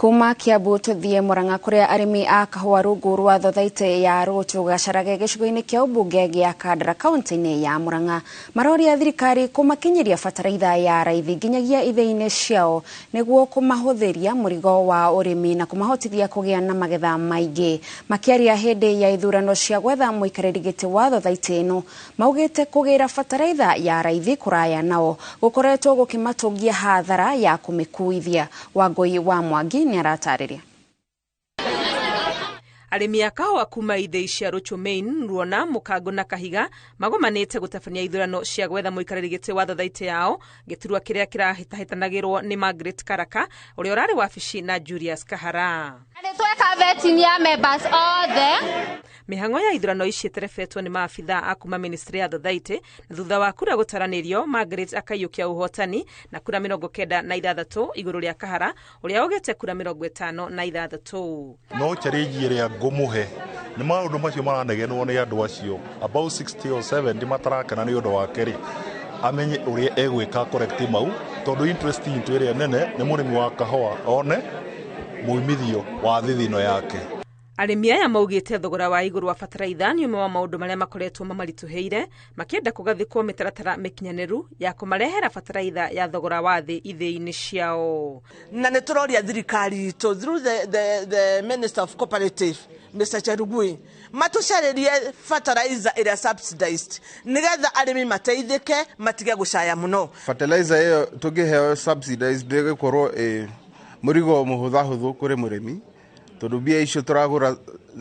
Kuma Kiambu tuthie Murang'a, kuria arimi a kahũa rungu rwa thothaitĩ ya Rũtũ Gacarage gĩcigo-inĩ kĩa ũmbunge gĩa Kandara kaunti-inĩ ya Murang'a maroria thirikari kũmakinyĩria bataraitha ya raithi nginyagia ithĩi-inĩ ciao nĩguo kũmahũthĩria mũrigo wa ũrĩmi na kũmahotithia kũgĩa na magetha maingĩ. Makĩaria hĩndĩ ya ithurano cia gwetha mũikarĩri gĩtĩ wa thothaitĩ ĩno, maugĩte kũgĩra bataraitha ya raithi kũraya nao gũkoretwo gũkĩmatũngia hathara ya kũmĩkuithia. Wangũi wa Mwangi nĩ aratarĩria. Arĩmi a kahũa kuma ithĩi cia Rũchũ Main, Ruona, Mũkango na Kahiga magomanĩte gũtabania ithurano cia gwetha mũikarĩri gĩtĩ wa thothaitĩ yao, gĩturwa kĩrĩa kĩrahĩtahĩtanagĩrwo nĩ Margaret Karaka ũrĩa ũrarĩ wabici na Julius Kahara. Nĩ tweka vetting ya members othe. Mĩhang'o ya ithurano ici ĩterebetwo nĩ maabitha a kuma ministry ya thothaitĩ, na thutha wa kura gũtaranĩrio, Margaret akaiyũkia ũhotani na kura 96 igũrũ rĩa Kahara ũrĩa ogete kura 56. No challenge ĩrĩa ngũmũhe nĩ maũndũ macio maranegenwo nĩ andũ acio about 60 or 70 matarakena nĩ ũndũ wake rĩ, amenye ũrĩa egwĩka correct mau, tondũ interest itũ ĩrĩa nene nĩ mũrĩmi wa kahũa one mũimithio wa thithino yake. Arĩmi aya maugĩte thogora wa igũrũ wa bataraitha nĩ ũmwe wa maũndũ marĩa makoretwo mamaritũhĩire, makĩenda kũgathĩkwo mĩtaratara mĩkinyanĩru ya kũmarehera bataraitha ya thogora wa thĩ ithĩi-inĩ ciao. Na nĩ tũroria thirikari itũ through the Minister of Cooperative, Mr. Cherugui, matũcarĩrie fertilizer ĩrĩa subsidized nĩgetha arĩmi mateithĩke, matige gũcaya mũno. Fertilizer ĩyo tũngĩheo subsidized ĩgũkorwo ĩ mũrigo mũhũthahũthũ kũrĩ mũrĩmi, tondũ mbia icio tũragũra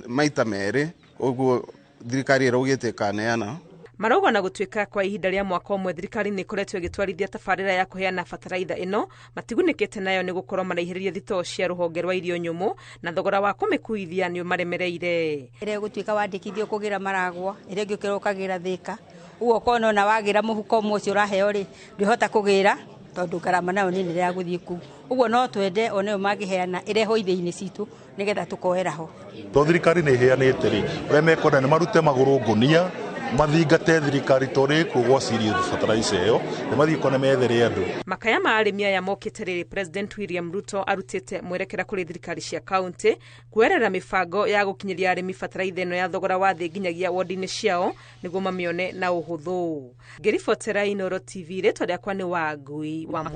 maita merĩ ũguo thirikari ĩraugĩte ĩkaneana. Marauga na gũtuĩka kwa ihinda rĩa mwaka ũmwe thirikari nĩ ĩkoretwo ĩgĩtwarithia tabarĩra ya kũheana bataraitha ĩno, matigunĩkĩte nayo nĩ gũkorwo maraihĩrĩria thitoo cia rũhonge rwa irio nyũmũ na thogora wa kũmĩkuithia nĩ ũmaremereire. Ĩrĩa ĩgũtuĩka wandĩkithio kũgĩra maragwa, ĩrĩa ĩngĩ ũkĩra ũkagĩra Thĩka, ũguo ũkona ona wagĩra mũhuko ũmwe ũcio ũraheo rĩ, ndwĩhota kũgĩra tondũ ngarama nayo nĩ nene ya gũthiĩ kũu. Ũguo no twende onayo mangĩheana ĩrehwo ithĩi-inĩ citũ nĩgetha tũkoera ho. To thirikari nĩ ĩheanĩte rĩ, ũrĩa mekwenda nĩ marute magũrũ ngũnia mathingate thirikari tondũ ĩkũgwa serious fertilizer ĩyo, nĩ mathiĩ kona methere andũ. Makaya ma arĩmi aya mokĩte rĩrĩ President William Ruto arutĩte mwerekera kũrĩ thirikari cia kaunti kwerera mĩbango ya gũkinyĩria arĩmi bataraitha ĩno ya thogora wa thĩ nginyagia wodi-inĩ ciao nĩguo mamĩone na ũhũthũ. Ngĩribotera Inooro TV, rĩtwa rĩakwa nĩ Wangui wa